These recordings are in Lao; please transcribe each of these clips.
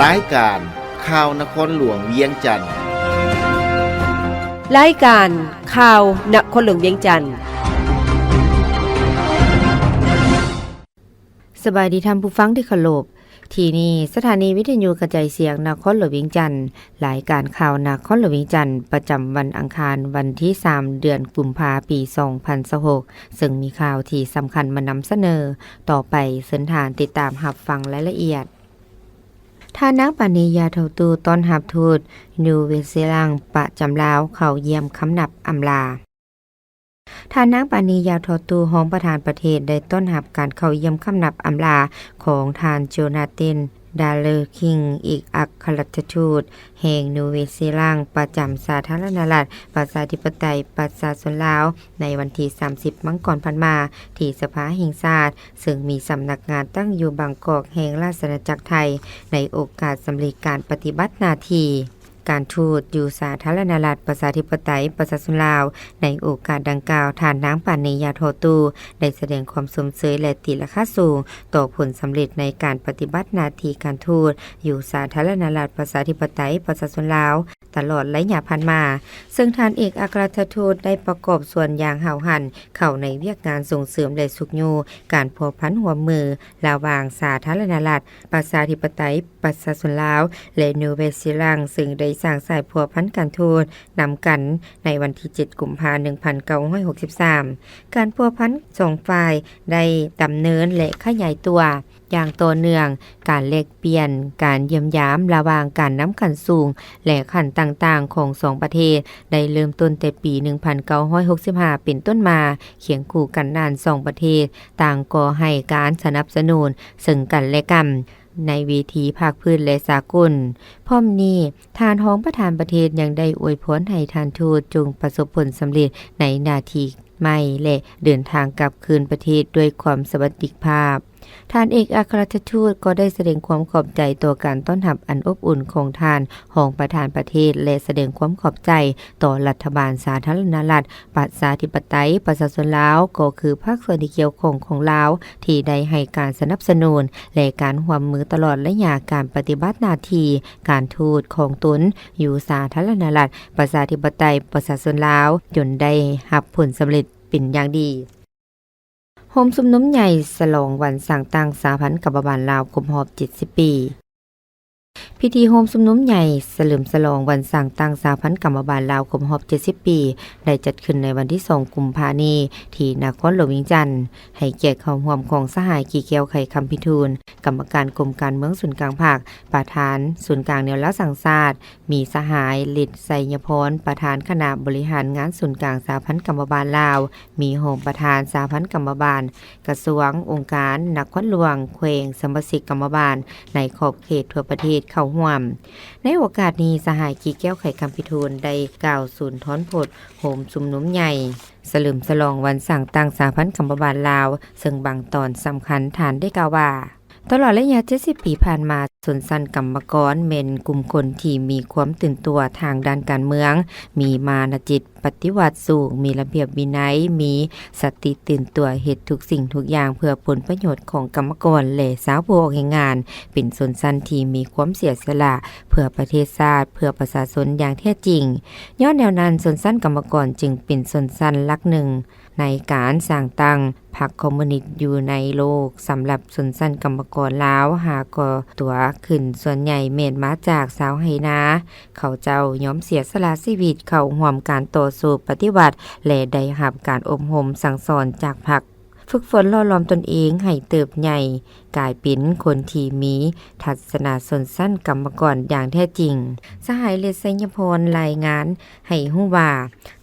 ລາຍການຂ່າວນະຄອນຫຼວງວຽງຈັນ. ລາຍການຂ່າວນະຄອນຫຼວງວຽງຈັນ. ສະບາຍດີທ່ານຜູ້ຟັງທີ່ເຄົາລົບ. ທີ່ນີ້ສະຖານີວິທະຍຸກະຈາຍສຽງນະຄອນຫຼວງວຽງຈັນ. ລາຍການຂ່າວນະຄອນຫຼວງວຽງຈັນ ປະຈຳວັນອັງຄານ ວັນທີສາມ ເດືອນກຸມພາ ປີສອງພັນຊາວຫົກ ເຊິ່ງມີຂ່າວທີ່ສຳຄັນມານຳສະເໜີ. ຕໍ່ໄປເຊີນທ່ານຕິດຕາມຮັບຟັງລາຍລະອຽດ. ທ່ານນາງ ປານີ ຢາທໍ່ຕູ້ ຕ້ອນຮັບທູດ ນິວເວຊີລັງ ປະຈຳລາວ ເຂົ້າຢ້ຽມຄຳນັບອຳລາ. ທ່ານນາງ ປານີ ຢາທໍ່ຕູ້ ຮອງປະທານປະເທດ ໄດ້ຕ້ອນຮັບການເຂົ້າຢ້ຽມຄຳນັບອຳລາຂອງທ່ານ ໂຈນາເຕັນ ດາເລີຄິງ ເອກອັກຄະລັດຖະທູດແຫ່ງນິວເວຊີລັງ ປະຈຳສາທາລະນະລັດ ປະຊາທິປະໄຕ ປະຊາຊົນລາວ ໃນວັນທີສາມສິບ ມັງກອນຜ່ານມາ ທີ່ສະພາແຫ່ງຊາດ ເຊິ່ງມີສຳນັກງານຕັ້ງຢູ່ບາງກອກ ແຫ່ງລາຊະອານາຈັກໄທ ໃນໂອກາດສຳເລັດການປະຕິບັດໜ້າທີ່ການທູດຢູ່ສາທາລະນະລັດ ປະຊາທິປະໄຕ ປະຊາຊົນລາວ. ໃນໂອກາດດັ່ງກ່າວ, ທ່ານນາງ ປານີ ຢາທໍ່ຕູ້ ໄດ້ສະແດງຄວາມຊົມເຊີຍ ແລະ ຕີລາຄາສູງຕໍ່ຜົນສຳເລັດໃນການປະຕິບັດໜ້າທີ່ການທູດຢູ່ສາທາລະນະລັດ ປະຊາທິປະໄຕ ປະຊາຊົນລາວ ຕະຫຼອດໄລຍະຜ່ານມາ, ເຊິ່ງທ່ານເອກອັກຄະລັດຖະທູດໄດ້ປະກອບສ່ວນຢ່າງຫ້າວຫັນເຂົ້າໃນວຽກງານສົ່ງເສີມ ແລະ ຊຸກຍູ້ການພົວພັນຮ່ວມມືລະຫວ່າງສາທາລະນະລັດ ປະຊາທິປະໄຕ ປະຊາຊົນລາວ ແລະ ນິວເວຊີລັງ ເຊິ່ງໄດ້ສ້າງສາຍພົວພັນການທູດນຳກັນໃນວັນທີເຈັດ ກຸມພາ ໜຶ່ງພັນເກົ້າຮ້ອຍຫົກສິບສາມ. ການພົວພັນສອງຝ່າຍໄດ້ດຳເນີນ ແລະ ຂະຫຍາຍຕົວ ຢ່າງຕໍ່ເນື່ອງ, ການແລກປ່ຽນ, ການຢ້ຽມຢາມລະຫວ່າງການນຳຂັ້ນສູງ ແລະ ຂັ້ນຕ່າງໆຂອງສອງປະເທດ ໄດ້ເລີ່ມຕົ້ນແຕ່ປີໜຶ່ງພັນເກົ້າຮ້ອຍຫົກສິບຫ້າເປັນຕົ້ນມາ, ຄຽງຄູ່ກັນນັ້ນ ສອງປະເທດຕ່າງກໍໃຫ້ການສະໜັບສະໜູນເຊິ່ງກັນແລະກັນໃນເວທີພາກພື້ນ ແລະ ສາກົນ. ພ້ອມນີ້, ທ່ານຮອງປະທານປະເທດຍັງໄດ້ອວຍພອນໃຫ້ທ່ານທູດຈົ່ງປະສົບຜົນສຳເລັດໃນໜ້າທີ່ ໃໝ່ ແລະ ເດີນທາງກັບຄືນປະເທດດ້ວຍຄວາມສະຫວັດດີພາບ. ທ່ານເອກອັກຄະລັດຖະທູດກໍໄດ້ສະແດງຄວາມຂອບໃຈຕໍ່ການຕ້ອນຮັບອັນອົບອຸ່ນຂອງທ່ານຮອງປະທານປະເທດ ແລະ ສະແດງຄວາມຂອບໃຈຕໍ່ລັດຖະບານສາທາລະນະລັດ ປະຊາທິປະໄຕ ປະຊາຊົນລາວ ກໍຄືພາກສ່ວນທີ່ກ່ຽວຂ້ອງຂອງລາວ ທີ່ໄດ້ໃຫ້ການສະໜັບສະໜູນ ແລະ ການຮ່ວມມືຕະຫຼອດໄລຍະການປະຕິບັດໜ້າທີ່ການທູດຂອງຕົນຢູ່ສາທາລະນະລັດ ປະຊາທິປະໄຕ ປະຊາຊົນລາວ ຈົນໄດ້ຮັບຜົນສຳເລັດເປັນຢ່າງດີ. ໂຮມຊຸມນຸມໃຫຍ່ສະຫຼອງວັນສ້າງຕັ້ງສະຫະພັນກຳມະບານລາວຄົບຮອບເຈັດສິບປີ. ພິທີໂຮມຊຸມນຸມໃຫຍ່ສະເຫຼີມສະຫຼອງວັນສ້າງຕັ້ງສະຫະພັນກຳມະບານລາວຄົບຮອບເຈັດສິບປີ ໄດ້ຈັດຂຶ້ນໃນວັນທີສອງ ກຸມພານີ້ ທີ່ນະຄອນຫຼວງວຽງຈັນ, ໃຫ້ກຽດເຂົ້າຮ່ວມຂອງສະຫາຍ ກີແກ້ວ ໄຂຄຳພິທູນ ກຳມະການກົມການເມືອງສູນກາງພັກ, ປະທານສູນກາງແນວລາວສ້າງຊາດ, ມີສະຫາຍ ລິດ ໄຊຍະພອນ ປະທານຄະນະບໍລິຫານງານສູນກາງສະຫະພັນກຳມະບານລາວ, ມີຮອງປະທານສະຫະພັນກຳມະບານກະຊວງ, ອົງການ, ນະຄອນຫຼວງ, ແຂວງ, ສະມາຊິກກຳມະບານໃນຂອບເຂດທົ່ວປະເທດເຂົ້າຮ່ວມ. ໃນໂອກາດນີ້, ສະຫາຍ ກີແກ້ວ ໄຂຄຳພິທູນ ໄດ້ກ່າວສູນທອນພົດໂຮມຊຸມນຸມໃຫຍ່ສະເຫຼີມສະຫຼອງວັນສ້າງຕັ້ງສະຫະພັນກຳມະບານລາວ, ເຊິ່ງບາງຕອນສຳຄັນທ່ານໄດ້ກ່າວວ່າ, ຕະຫຼອດໄລຍະເຈັດສິບປີຜ່ານມາ, ຊົນຊັ້ນກຳມະກອນແມ່ນກຸ່ມຄົນທີ່ມີຄວາມຕື່ນຕົວທາງດ້ານການເມືອງ, ມີມານະຈິດປະຕິວັດສູງ, ມີລະບຽບວິໄນ, ມີສະຕິຕື່ນຕົວເຮັດທຸກສິ່ງທຸກຢ່າງເພື່ອຜົນປະໂຫຍດຂອງກຳມະກອນ ແລະ ຊາວຜູ້ອອກແຮງງານ, ເປັນຊົນຊັ້ນທີ່ມີຄວາມເສຍສະຫຼະເພື່ອປະເທດຊາດ, ເພື່ອປະຊາຊົນຢ່າງແທ້ຈິງ. ຍ້ອນແນວນັ້ນ, ຊົນຊັ້ນກຳມະກອນຈຶ່ງເປັນຊົນຊັ້ນຫຼັກໜຶ່ງ ໃນການສ້າງຕັ້ງພັກຄອມມູນິດຢູ່ໃນໂລກ. ສຳລັບຊົນຊັ້ນກຳມະກອນລາວ ຫາກໍ່ຕົວຂຶ້ນສ່ວນໃຫຍ່ແມ່ນມາຈາກຊາວໄຮ່ນາ. ເຂົາເຈົ້າຍອມເສຍສະຫຼະຊີວິດເຂົ້າຮ່ວມການຕໍ່ສູ້ປະຕິວັດ ແລະ ໄດ້ຮັບການອົບຮົມສັ່ງສອນຈາກພັກ, ຝຶກຝົນຫຼໍ່ຫຼອມຕົນເອງໃຫ້ເຕີບໃຫຍ່ ກາຍເປັນຄົນທີ່ມີທັດສະນະຊົນຊັ້ນກຳມະກອນຢ່າງແທ້ຈິງ. ສະຫາຍ ເລດ ໄຊຍະພອນ ລາຍງານໃຫ້ຮູ້ວ່າ,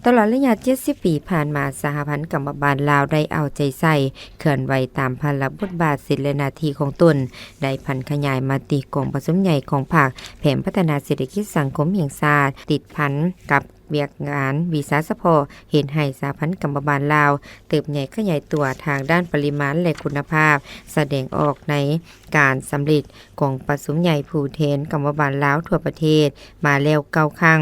ຕະຫຼອດໄລຍະເຈັດສິບປີຜ່ານມາ, ສະຫະພັນກຳມະບານລາວໄດ້ເອົາໃຈໃສ່ເຄື່ອນໄຫວຕາມພາລະບົດບາດສິດ ແລະ ໜ້າທີ່ຂອງຕົນ, ໄດ້ຜັນຂະຫຍາຍມະຕິກອງປະຊຸມໃຫຍ່ຂອງພັກ, ແຜນພັດທະນາເສດຖະກິດສັງຄົມແຫ່ງຊາດ, ຕິດພັນກັບວຽກງານວິຊາສະເພາະ, ເຮັດໃຫ້ສະຫະພັນກຳມະບານລາວເຕີບໃຫຍ່ຂະຫຍາຍຕົວທາງດ້ານປະລິມານ ແລະ ຄຸນນະພາບ, ສະແດງອອກໃນ ການສຳເລັດກອງປະຊຸມໃຫຍ່ຜູ້ແທນກຳມະບານລາວທົ່ວປະເທດມາແລ້ວເກົ້າຄັ້ງ,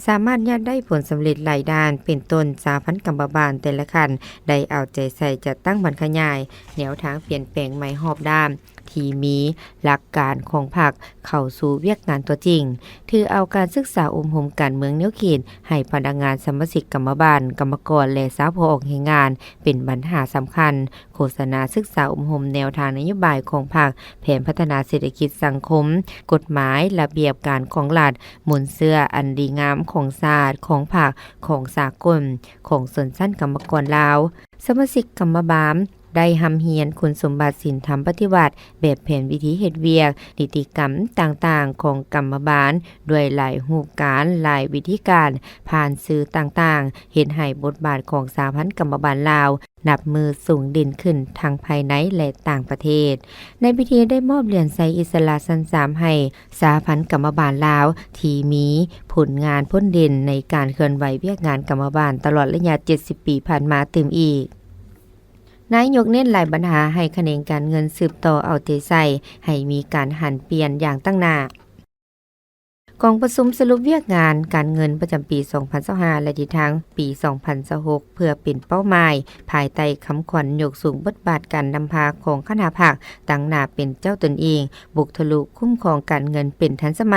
ສາມາດຍາດໄດ້ຜົນສຳເລັດຫຼາຍດ້ານ, ເປັນຕົ້ນ ສະຫະພັນກຳມະບານແຕ່ລະຂັ້ນໄດ້ເອົາໃຈໃສ່ຈັດຕັ້ງຜັນຂະຫຍາຍແນວທາງປ່ຽນແປງໃໝ່ຮອບດ້ານ, ທີ່ມີຫຼັກການຂອງພັກເຂົ້າສູ່ວຽກງານຕົວຈິງ, ຖືເອົາການສຶກສາອົບຮົມການເມືອງແນວຄິດໃຫ້ພະນັກງານສະມາຊິກກຳມະບານ, ກຳມະກອນ ແລະ ຊາວຜູ້ອອກແຮງງານເປັນບັນຫາສຳຄັນ, ໂຄສະນາສຶກສາອົບຮົມແນວທາງນະໂຍບາຍຂອງພັກ, ແຜນພັດທະນາເສດຖະກິດສັງຄົມ, ກົດໝາຍ, ລະບຽບການຂອງລັດ, ມູນເຊື້ອອັນດີງາມຂອງຊາດ, ຂອງພັກ, ຂອງສາກົນ, ຂອງຊົນຊັ້ນກຳມະກອນລາວ. ສະມາຊິກກຳມະບານໄດ້ຮ່ຳຮຽນຄຸນສົມບັດສິນທຳປະຕິວັດ, ແບບແຜນວິທີເຮັດວຽກ, ນິຕິກຳຕ່າງໆຂອງກຳມະບານ ດ້ວຍຫຼາຍຮູບການ, ຫຼາຍວິທີການ, ຜ່ານສື່ຕ່າງໆ, ເຮັດໃຫ້ບົດບາດຂອງສະຫະພັນກຳມະບານລາວ ນັບມື້ສູງເດັ່ນຂຶ້ນທັງພາຍໃນ ແລະ ຕ່າງປະເທດ. ໃນພິທີໄດ້ມອບຫຼຽນໄຊອິດສະຫຼະຊັ້ນສາມໃຫ້ສະຫະພັນກຳມະບານລາວ ທີ່ມີຜົນງານພົ້ນເດັ່ນໃນການເຄື່ອນໄຫວວຽກງານກຳມະບານຕະຫຼອດໄລຍະເຈັດສິບປີຜ່ານມາຕື່ມອີກ. ນາຍົກເນັ້ນຫຼາຍບັນຫາໃຫ້ຂະແໜງການເງິນສືບຕໍ່ເອົາໃຈໃສ່ ໃຫ້ມີການຫັນປ່ຽນຢ່າງຕັ້ງໜ້າ. ກອງປະຊຸມສະຫຼຸບວຽກງານການເງິນປະຈຳປີສອງພັນຊາວຫ້າ ແລະ ທິດທາງປີສອງພັນຊາວຫົກ ເພື່ອເປັນເປົ້າໝາຍ ພາຍໃຕ້ຄຳຂວັນຍົກສູງບົດບາດການນຳພາຂອງຄະນະພັກ, ຕັ້ງໜ້າເປັນເຈົ້າຕົນເອງ, ບຸກທະລຸ, ຄຸ້ມຄອງການເງິນເປັນທັນສະໄໝ,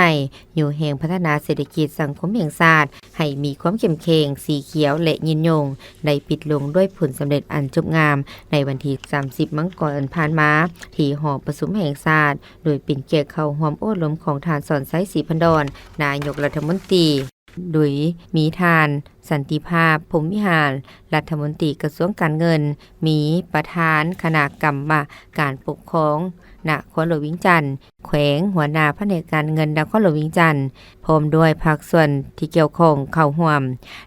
ຍູ້ແຮງພັດທະນາເສດຖະກິດສັງຄົມແຫ່ງຊາດ ໃຫ້ມີຄວາມເຂັ້ມແຂງ, ສີຂຽວ ແລະ ຍືນຍົງ ໄດ້ປິດລົງດ້ວຍຜົນສຳເລັດອັນຈົບງາມ ໃນວັນທີສາມສິບ ມັງກອນຜ່ານມາ ທີ່ຫໍປະຊຸມແຫ່ງຊາດ, ໂດຍເປັນກຽດເຂົ້າຮ່ວມໂອ້ລົມຂອງທ່ານ ສອນໄຊ ສີພັນດອນ ນາຍົກລັດຖະມົນຕີ, ໂດຍມີທ່ານ ສັນຕິພາບ ພົມວິຫານ ລັດຖະມົນຕີກະຊວງການເງິນ, ມີປະທານຄະນະກຳມະການປົກຄອງນະຄອນຫຼວງວຽງຈັນ, ແຂວງ, ຫົວໜ້າພະແນກການເງິນນະຄອນຫຼວງວຽງຈັນ, ພ້ອມດ້ວຍພາກສ່ວນທີ່ກ່ຽວຂ້ອງເຂົ້າຮ່ວມ.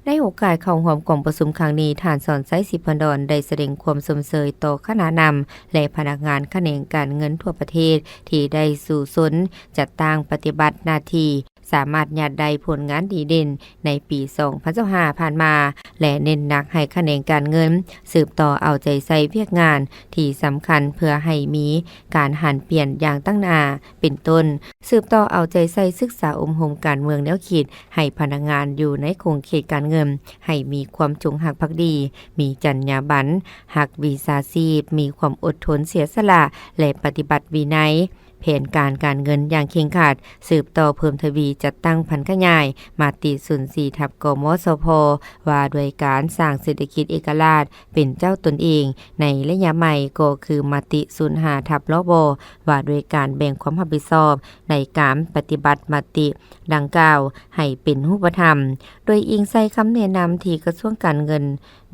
ໃນໂອກາດເຂົ້າຮ່ວມກອງປະຊຸມຄັ້ງນີ້, ທ່ານ ສອນໄຊ ສີພັນດອນ ໄດ້ສະແດງຄວາມຊົມເຊີຍຕໍ່ຄະນະນຳ ແລະ ພະນັກງານຂະແໜງການເງິນທົ່ວປະເທດ ທີ່ໄດ້ສູ້ຊົນຈັດຕັ້ງປະຕິບັດໜ້າທີ່, ສາມາດຍາດໄດ້ຜົນງານດີເດັ່ນໃນປີສອງພັນຊາວຫ້າຜ່ານມາ ແລະ ເນັ້ນໜັກໃຫ້ຂະແໜງການເງິນສືບຕໍ່ເອົາໃຈໃສ່ວຽກງານທີ່ສຳຄັນ ເພື່ອໃຫ້ມີການຫັນປ່ຽນຢ່າງຕັ້ງໜ້າ, ເປັນຕົ້ນ, ສືບຕໍ່ເອົາໃຈໃສ່ສຶກສາອົບຮົມການເມືອງແນວຄິດໃຫ້ພະນັກງານຢູ່ໃນຂົງເຂດການເງິນ ໃຫ້ມີຄວາມຈົງຮັກພັກດີ, ມີຈັນຍາບັນ, ຮັກວິຊາຊີບ, ມີຄວາມອົດທົນ, ເສຍສະຫຼະ ແລະ ປະຕິບັດວິໄນ ແຜນການການເງິນຢ່າງເຄັ່ງຄັດ, ສືບຕໍ່ເພີ່ມທະວີຈັດຕັ້ງຜັນຂະຫຍາຍມະຕິສູນສີ່ທັບ ກມສພ ວ່າດ້ວຍການສ້າງເສດຖະກິດເອກະລາດເປັນເຈົ້າຕົນເອງໃນໄລຍະໃໝ່, ກໍຄືມະຕິສູນຫ້າທັບ ລບ ວ່າດ້ວຍການແບ່ງຄວາມຮັບຜິດຊອບໃນການປະຕິບັດມະຕິດັ່ງກ່າວໃຫ້ເປັນຮູບປະທຳ, ໂດຍອີງໃສ່ຄຳແນະນຳທີ່ກະຊວງການເງິນ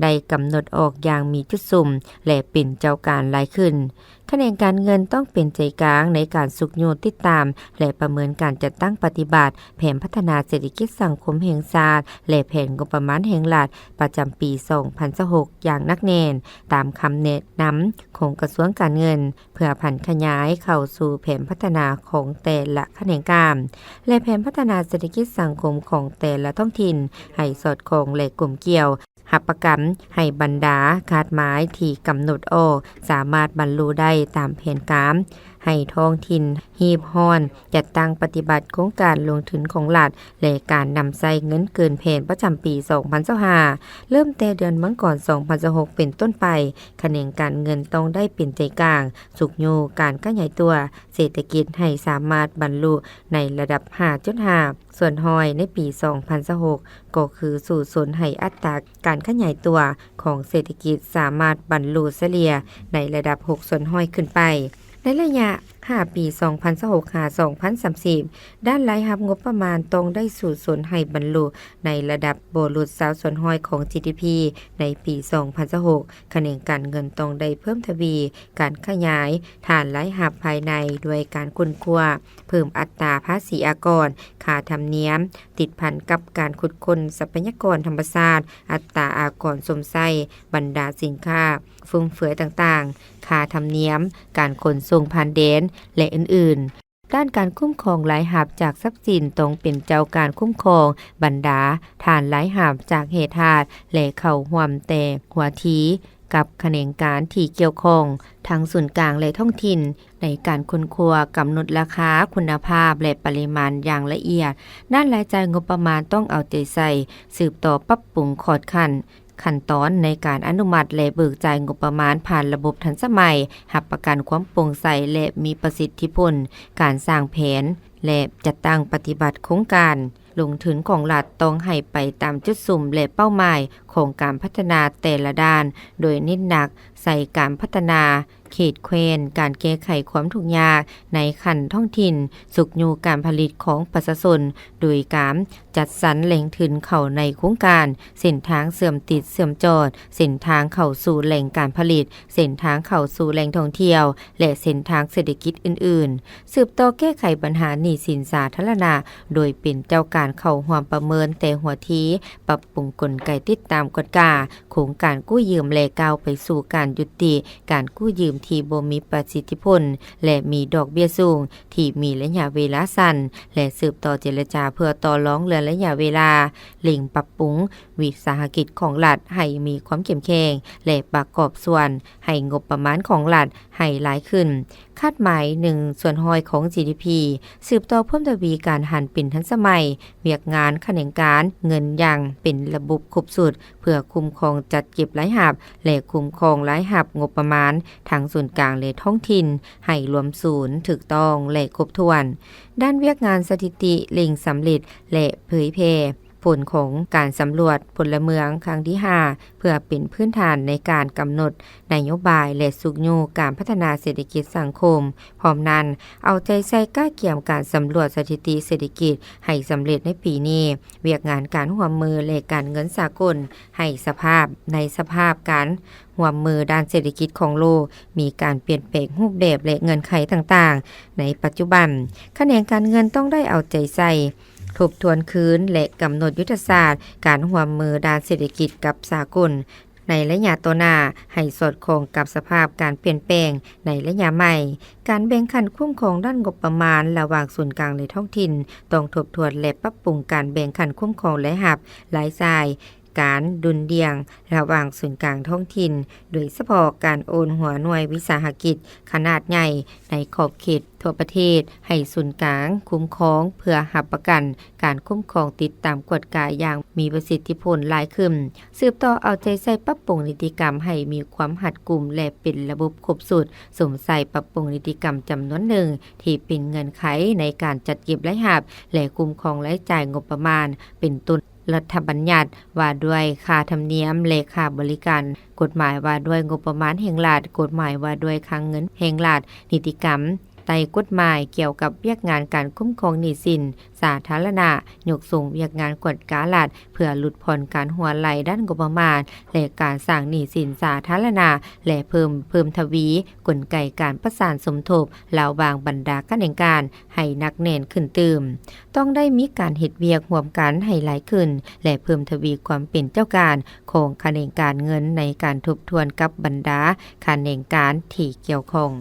ໄດ້ກຳນົດອອກຢ່າງມີຈຸດສຸມ ແລະ ເປັນເຈົ້າການຫຼາຍຂຶ້ນ. ຂະແໜງການເງິນຕ້ອງເປັນໃຈກາງໃນການຊຸກຍູ້, ຕິດຕາມ ແລະ ປະເມີນການຈັດຕັ້ງປະຕິບັດແຜນພັດທະນາເສດຖະກິດສັງຄົມແຫ່ງຊາດ ແລະ ແຜນງົບປະມານແຫ່ງລັດປະຈຳປີສອງພັນຊາວຫົກຢ່າງໜັກແໜ້ນ, ຕາມຄຳແນະນຳຂອງກະຊວງການເງິນ, ເພື່ອຜັນຂະຫຍາຍເຂົ້າສູ່ແຜນພັດທະນາຂອງແຕ່ລະຂະແໜງການ ແລະ ແຜນພັດທະນາເສດຖະກິດສັງຄົມຂອງແຕ່ລະທ້ອງຖິ່ນ ໃຫ້ສອດຄ່ອງ ແລະ ກົມກ່ຽວ. ຮັບປະກັນໃຫ້ບັນດາຄາດໝາຍທີ່ກຳນົດອອກສາມາດບັນລຸໄດ້ຕາມແຜນການ, ໃຫ້ທ້ອງຖິ່ນຮີບຮ້ອນຈັດຕັ້ງປະຕິບັດໂຄງການລົງທຶນຂອງລັດ ແລະ ການນຳໃຊ້ເງິນເກີນແຜນປະຈຳປີສອງພັນຊາວຫ້າ. ເລີ່ມແຕ່ເດືອນມັງກອນສອງພັນຊາວຫົກເປັນຕົ້ນໄປ, ຂະແໜງການເງິນຕ້ອງໄດ້ເປັນໃຈກາງ, ຊຸກຍູ້ການຂະຫຍາຍຕົວເສດຖະກິດໃຫ້ສາມາດບັນລຸໃນລະດັບຫ້າຈຸດຫ້າສ່ວນຮ້ອຍໃນປີສອງພັນຊາວຫົກ, ກໍຄືສູ້ຊົນໃຫ້ອັດຕາ ການຂະຫຍາຍຕົວຂອງເສດຖະກິດສາມາດບັນລຸສະເລ່ຍໃນລະດັບຫົກສ່ວນຮ້ອຍຂຶ້ນໄປ. ໃນໄລຍະຫ້າປີ ສອງພັນຊາວຫົກ ຫາ ສອງພັນສາມສິບ, ດ້ານລາຍຮັບງົບປະມານຕ້ອງໄດ້ສູ້ຊົນໃຫ້ບັນລຸໃນລະດັບບໍ່ຫຼຸດຊາວສ່ວນຮ້ອຍຂອງ ຈີດີພີ ໃນປີສອງພັນຊາວຫົກ. ຂະແໜງການເງິນຕ້ອງໄດ້ເພີ່ມທະວີການຂະຫຍາຍຖານລາຍຮັບພາຍໃນ ດ້ວຍການຄົ້ນຄວ້າເພີ່ມອັດຕາພາສີອາກອນ, ຄ່າທຳນຽມ ຕິດພັນກັບການຂຸດຄົ້ນຊັບພະຍາກອນທຳມະຊາດ, ອັດຕາອາກອນຊົມໃຊ້ບັນດາສິນຄ້າຟຸມເຟືອຍຕ່າງໆ, ຄ່າທຳນຽມການຂົນສົ່ງຜ່ານແດນ ແລະ ອື່ນໆ. ດ້ານການຄຸ້ມຄອງລາຍຮັບຈາກຊັບສິນ ຕ້ອງເປັນເຈົ້າການຄຸ້ມຄອງບັນດາຖານລາຍຮັບຈາກແຮ່ທາດ ແລະ ເຂົ້າຮ່ວມແຕ່ຫົວທີ ກັບຂະແໜງການທີ່ກ່ຽວຂ້ອງ ທັງສູນກາງ ແລະ ທ້ອງຖິ່ນ ໃນການຄົ້ນຄວ້າ, ກຳນົດລາຄາ, ຄຸນນະພາບ ແລະ ປະລິມານຢ່າງລະອຽດ. ດ້ານລາຍຈ່າຍງົບປະມານຕ້ອງເອົາໃຈໃສ່, ສືບຕໍ່ປັບປຸງຂອດຂັ້ນ ຂັ້ນຕອນໃນການອະນຸມັດ ແລະ ເບີກຈ່າຍງົບປະມານຜ່ານລະບົບທັນສະໄໝ, ຮັບປະກັນຄວາມໂປ່ງໃສ ແລະ ມີປະສິດທິຜົນ, ການສ້າງແຜນ ແລະ ຈັດຕັ້ງປະຕິບັດໂຄງການລົງທຶນຂອງລັດ ຕ້ອງໃຫ້ໄປຕາມຈຸດສຸມ ແລະ ເປົ້າໝາຍຂອງການພັດທະນາແຕ່ລະດ້ານ, ໂດຍເນັ້ນໜັກໃສ່ການພັດທະນາເຂດແຄວ້ນ, ການແກ້ໄຂຄວາມທຸກຍາກໃນຂັ້ນທ້ອງຖິ່ນ, ຊຸກຍູ້ການຜະລິດຂອງປະຊາຊົນ ໂດຍການຈັດສັນແຫຼ່ງທຶນເຂົ້າໃນໂຄງການ, ເສັ້ນທາງເຊື່ອມຕິດເຊື່ອມຈອດ, ເສັ້ນທາງເຂົ້າສູ່ແຫຼ່ງການຜະລິດ, ເສັ້ນທາງເຂົ້າສູ່ແຫຼ່ງທ່ອງທ່ຽວ ແລະ ເສັ້ນທາງເສດຖະກິດອື່ນໆ. ສືບຕໍ່ແກ້ໄຂບັນຫາໜີ້ສິນສາທາລະນະ ໂດຍເປັນເຈົ້າການເຂົ້າຮ່ວມປະເມີນແຕ່ຫົວທີ, ປັບປຸງກົນໄກຕິດຕາມກວດກາໂຄງການກູ້ຢືມ ແລະ ກ້າວໄປສູ່ການຍຸຕິການກູ້ຢືມທີ່ບໍ່ມີປະສິດທິຜົນ ແລະ ມີດອກເບ້ຍສູງ ທີ່ມີໄລຍະເວລາສັ້ນ ແລະ ສືບຕໍ່ເຈລະຈາເພື່ອຕໍ່ລອງເລື່ອນໄລຍະເວລາ, ເລັ່ງປັບປຸງວິສາຫະກິດຂອງລັດໃຫ້ມີຄວາມເຂັ້ມແຂງ ແລະ ປະກອບສ່ວນໃຫ້ງົບປະມານຂອງລັດໃຫ້ຫຼາຍຂຶ້ນ, ຄາດໝາຍໜຶ່ງສ່ວນຮ້ອຍຂອງ ຈີດີພີ, ສືບຕໍ່ເພີ່ມທະວີການຫັນເປັນທັນສະໄໝ, ວຽກງານຂະແໜງການເງິນຢ່າງເປັນລະບົບຄົບຊຸດ ເພື່ອຄຸ້ມຄອງຈັດເກັບລາຍຮັບ ແລະ ຄຸ້ມຄອງລາຍຮັບງົບປະມານທັງສູນກາງ ແລະ ທ້ອງຖິ່ນ ໃຫ້ລວມສູນ, ຖືກຕ້ອງ ແລະ ຄົບຖ້ວນ. ດ້ານວຽກງານສະຖິຕິ ເລັ່ງສຳເລັດ ແລະ ເຜີຍແຜ່ຜົນຂອງການສຳຫຼວດພົນລະເມືອງຄັ້ງທີຫ້າ ເພື່ອເປັນພື້ນຖານໃນການກຳນົດນະໂຍບາຍ ແລະ ຊຸກຍູ້ການພັດທະນາເສດຖະກິດສັງຄົມ. ພ້ອມນັ້ນ, ເອົາໃຈໃສ່ກະກຽມການສຳຫຼວດສະຖິຕິເສດຖະກິດໃຫ້ສຳເລັດໃນປີນີ້, ວຽກງານການຮ່ວມມື ແລະ ການເງິນສາກົນໃຫ້ສະພາບ, ໃນສະພາບການຮ່ວມມືດ້ານເສດຖະກິດຂອງໂລກມີການປ່ຽນແປງຮູບແບບ ແລະ ເງື່ອນໄຂຕ່າງໆໃນປັດຈຸບັນ. ຂະແໜງການເງິນຕ້ອງໄດ້ເອົາໃຈໃສ່ ທົບທວນຄືນ ແລະ ກຳນົດຍຸດທະສາດການຮ່ວມມືດ້ານເສດຖະກິດກັບສາກົນໃນໄລຍະຕໍ່ໜ້າ ໃຫ້ສອດຄ່ອງກັບສະພາບການປ່ຽນແປງໃນໄລຍະໃໝ່. ການແບ່ງຂັ້ນຄຸ້ມຄອງດ້ານງົບປະມານລະຫວ່າງສູນກາງ ແລະ ທ້ອງຖິ່ນ ຕ້ອງທົບທວນ ແລະ ປັບປຸງການແບ່ງຂັ້ນຄຸ້ມຄອງລາຍຮັບ, ລາຍຈ່າຍ, ການດຸ່ນດ່ຽງລະຫວ່າງສູນກາງທ້ອງຖິ່ນ, ໂດຍສະເພາະການໂອນຫົວໜ່ວຍວິສາຫະກິດຂະໜາດໃຫຍ່ໃນຂອບເຂດ ທົ່ວປະເທດໃຫ້ສູນກາງຄຸ້ມຄອງ ເພື່ອຮັບປະກັນການຄຸ້ມຄອງ, ຕິດຕາມ, ກວດກາຢ່າງມີປະສິດທິຜົນຫຼາຍຂຶ້ນ. ສືບຕໍ່ເອົາໃຈໃສ່ປັບປຸງນິຕິກຳໃຫ້ມີຄວາມຮັດກຸມ ແລະ ເປັນລະບົບຄົບຊຸດ, ສຸມໃສ່ປັບປຸງນິຕິກຳຈຳນວນໜຶ່ງທີ່ເປັນເງື່ອນໄຂໃນການຈັດເກັບລາຍຮັບ ແລະ ຄຸ້ມຄອງລາຍຈ່າຍງົບປະມານ ເປັນຕົ້ນ ລັດຖະບັນຍັດວ່າດ້ວຍຄ່າທຳນຽມ ແລະ ຄ່າບໍລິການ, ກົດໝາຍວ່າດ້ວຍງົບປະມານແຫ່ງລັດ, ກົດໝາຍວ່າດ້ວຍຄັງເງິນແຫ່ງລັດ, ນິຕິກຳໃຕ້ກົດໝາຍກ່ຽວກັບວຽກງານການຄຸ້ມຄອງໜີ້ສິນສາທາລະນະ, ຍົກສູງວຽກງານກວດກາລັດ ເພື່ອຫຼຸດຜ່ອນການຮົ່ວໄຫຼດ້ານງົບປະມານ ແລະ ການສ້າງໜີ້ສິນສາທາລະນະ ແລະ ເພີ່ມ, ເພີ່ມທະວີກົນໄກການປະສານສົມທົບລະຫວ່າງບັນດາຂະແໜງການໃຫ້ໜັກແໜ້ນຂຶ້ນຕື່ມ. ຕ້ອງໄດ້ມີການເຮັດວຽກຮ່ວມກັນໃຫ້ຫຼາຍຂຶ້ນ ແລະ ເພີ່ມທະວີຄວາມເປັນເຈົ້າການຂອງຂະແໜງການເງິນໃນການທົບທວນກັບບັນດາຂະແໜງການທີ່ກ່ຽວຂ້ອງ.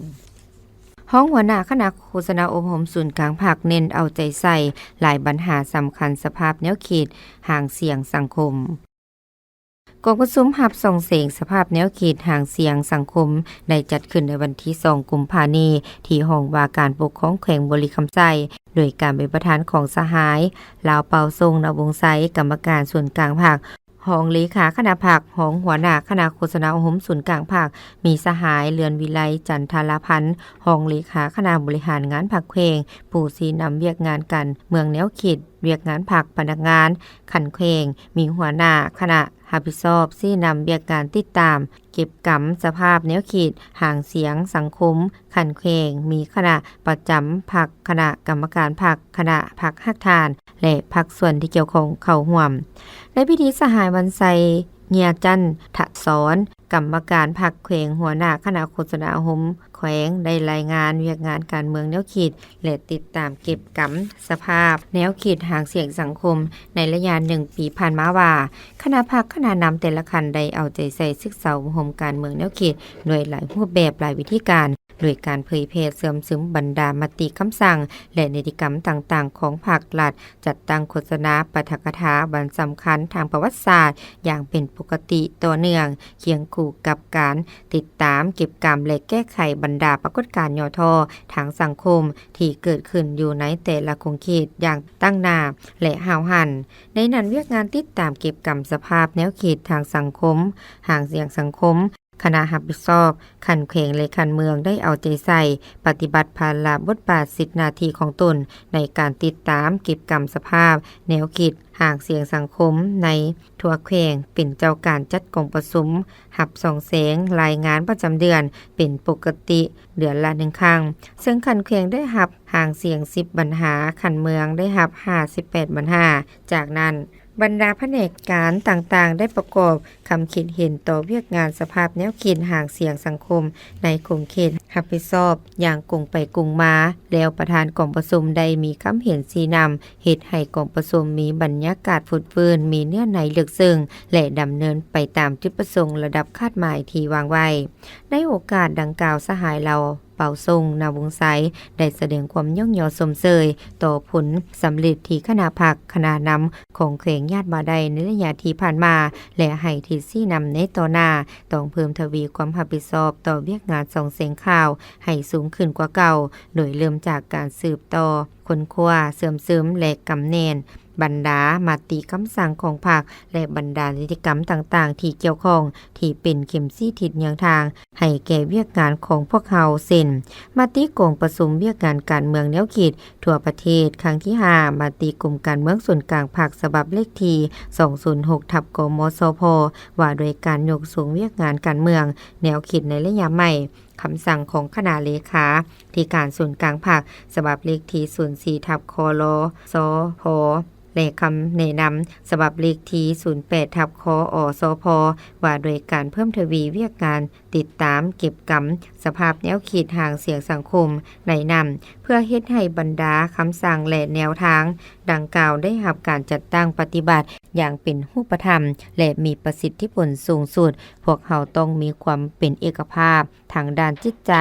ຮອງຫົວໜ້າຄະນະໂຄສະນາອົບຮົມສູນກາງພັກ ເນັ້ນເອົາໃຈໃສ່ຫຼາຍບັນຫາສຳຄັນສະພາບແນວຄິດ, ຫາງສຽງສັງຄົມ. ກອງປະຊຸມຮັບສ່ອງແສງສະພາບແນວຄິດ, ຫາງສຽງສັງຄົມ ໄດ້ຈັດຂຶ້ນໃນວັນທີສອງ ກຸມພານີ້ ທີ່ຫ້ອງວ່າການປົກຄອງແຂວງບໍລິຄຳໄຊ, ໂດຍການເປັນປະທານຂອງສະຫາຍ ລາວເປົ່າ ຊົງນະວົງໄຊ, ກຳມະການສູນກາງພັກ, ຮອງເລຂາຄະນະພັກ, ຮອງຫົວໜ້າຄະນະໂຄສະນາອົບຮົມສູນກາງພັກ, ມີສະຫາຍ ເລື່ອນວິໄລ ຈັນທະລາພັນ, ຮອງເລຂາຄະນະບໍລິຫານງານພັກແຂວງ, ຜູ້ຊີ້ນຳວຽກງານການເມືອງແນວຄິດ, ວຽກງານພັກ, ພະນັກງານຂັ້ນແຂວງ, ມີຫົວໜ້າຄະນະຮັບຜິດຊອບຊີ້ນຳວຽກງານຕິດຕາມ ເກັບກຳສະພາບແນວຄິດ, ຫາງສຽງສັງຄົມຂັ້ນແຂວງ, ມີຄະນະປະຈຳພັກ, ຄະນະກຳມະການພັກ, ຄະນະພັກຮາກຖານ ແລະ ພາກສ່ວນທີ່ກ່ຽວຂ້ອງເຂົ້າຮ່ວມ. ໃນພິທີ ສະຫາຍ ວັນໄຊ ເງຍຈັນທະສອນ, ກຳມະການພັກແຂວງ, ຫົວໜ້າຄະນະໂຄສະນາອົບຮົມແຂວງ ໄດ້ລາຍງານວຽກງານການເມືອງແນວຄິດ ແລະ ຕິດຕາມເກັບກຳສະພາບແນວຄິດ, ຫາງສຽງສັງຄົມ ໃນໄລຍະໜຶ່ງປີຜ່ານມາວ່າ ຄະນະພັກ, ຄະນະນຳແຕ່ລະຂັ້ນ ໄດ້ເອົາໃຈໃສ່ສຶກສາອົບຮົມການເມືອງແນວຄິດ ດ້ວຍຫຼາຍຮູບແບບ, ຫຼາຍວິທີການ, ໂດຍການເຜີຍແຜ່ເຊື່ອມຊຶມບັນດາມະຕິຄຳສັ່ງ ແລະ ນິຕິກຳຕ່າງໆຂອງພັກລັດ, ຈັດຕັ້ງໂຄສະນາ, ປາຖະກະຖາ, ວັນສຳຄັນທາງປະຫວັດສາດຢ່າງເປັນປົກກະຕິຕໍ່ເນື່ອງ, ຄຽງຄູ່ກັບການຕິດຕາມ, ເກັບກຳ ແລະ ແກ້ໄຂບັນ ນດາປາກົດການຫຍໍ້ທໍ້ທາງສັງຄົມທີ່ເກີດຂຶ້ນຢູ່ໃນແຕ່ລະຂົງເຂດຢ່າງຕັ້ງໜ້າ ແລະ ຫ້າວຫັນ. ໃນນັ້ນ, ວຽກງານຕິດຕາມເກັບກຳສະພາບແນວຄິດທາງສັງຄົມ, ຫາງສຽງສັງຄົມ, ຄະນະຮັບຜິດຊອບຂັ້ນແຂວງ ແລະ ຂັ້ນເມືອງ ໄດ້ເອົາໃຈໃສ່ປະຕິບັດພາລະບົດບາດສິດໜ້າທີ່ຂອງຕົນ ໃນການຕິດຕາມເກັບກຳສະພາບແນວຄິດ ຫາງສຽງສັງຄົມໃນທົ່ວແຂວງ, ເປັນເຈົ້າການຈັດກອງປະຊຸມ, ຮັບສ່ອງແສງລາຍງານປະຈຳເດືອນເປັນປົກກະຕິເດືອນລະໜຶ່ງຄັ້ງ, ເຊິ່ງຂັ້ນແຂວງໄດ້ຮັບຫາງສຽງສິບບັນຫາ, ຂັ້ນເມືອງໄດ້ຮັບຫ້າສິບແປດບັນຫາ. ຈາກນັ້ນ, ບັນດາພະແນກການຕ່າງໆໄດ້ປະກອບຄຳຄິດເຫັນຕໍ່ວຽກງານສະພາບແນວຄິດຫາງສຽງສັງຄົມໃນຂົງເຂດຮັບຜິດຊອບຢ່າງກົງໄປກົງມາ, ແລ້ວປະທານກອງປະຊຸມໄດ້ມີຄຳເຫັນຊີ້ນຳ ເຮັດໃຫ້ກອງປະຊຸມມີບັນຍາກາດຟົດຟື້ນ, ມີເນື້ອໃນເລິກເຊິ່ງ ແລະ ດຳເນີນໄປຕາມຈຸດປະສົງລະດັບຄາດໝາຍທີ່ວາງໄວ້. ໃນໂອກາດດັ່ງກ່າວ, ສະຫາຍ ເລົ່າ ເປົາສົງ ນາວົງໄຊ ໄດ້ສະແດງຄວາມຍ້ອງຍໍຊົມເຊີຍຕໍ່ຜົນສຳເລັດທີ່ຄະນະພັກ, ຄະນະນຳຂອງແຂວງຍາດມາໄດ້ໃນໄລຍະທີ່ຜ່ານມາ ແລະ ໃຫ້ທິດຊີ້ນຳໃນຕໍ່ໜ້າ ຕ້ອງເພີ່ມທະວີຄວາມຮັບຜິດຊອບຕໍ່ວຽກງານສ່ອງແສງຂ່າວໃຫ້ສູງຂຶ້ນກວ່າເກົ່າ, ໂດຍເລີ່ມຈາກການສືບຕໍ່ ຄົ້ນຄວ້າ, ເຊື່ອມຊຶມ ແລະ ກຳແໜ້ນບັນດາມະຕິຄຳສັ່ງຂອງພັກ ແລະ ບັນດານິຕິກຳຕ່າງໆທີ່ກ່ຽວຂ້ອງ ທີ່ເປັນເຂັມຊີ້ທິດເຍືອງທາງໃຫ້ແກ່ວຽກງານຂອງພວກເຮົາ ເຊັ່ນ: ມະຕິກອງປະຊຸມວຽກງານການເມືອງແນວຄິດທົ່ວປະເທດ ຄັ້ງທີຫ້າ, ມະຕິກົມການເມືອງສູນກາງພັກ ສະບັບເລກທີສອງສູນຫົກ ທັບ ກມສພ ວ່າດ້ວຍການຍົກສູງວຽກງານການເມືອງແນວຄິດໃນໄລຍະໃໝ່, ຄຳສັ່ງຂອງຄະນະເລຂາທິການສູນກາງພັກ ສະບັບເລກທີສູນສີ່ ທັບ ຄລສພ ແລະ ຄຳແນະນຳສະບັບເລກທີສູນແປດ ທັບ ຄອສພ ວ່າດ້ວຍການເພີ່ມທະວີວຽກງານຕິດຕາມເກັບກຳສະພາບແນວຄິດຫາງສຽງສັງຄົມໃນນັ້ນ, ເພື່ອເຮັດໃຫ້ບັນດາຄຳສັ່ງ ແລະ ແນວທາງດັ່ງກ່າວໄດ້ຮັບການຈັດຕັ້ງປະຕິບັດຢ່າງເປັນຮູບປະທຳ ແລະ ມີປະສິດທິຜົນສູງສຸດ, ພວກເຮົາຕ້ອງມີຄວາມເປັນເອກະພາບ ທາງດ້ານຈິດໃຈ,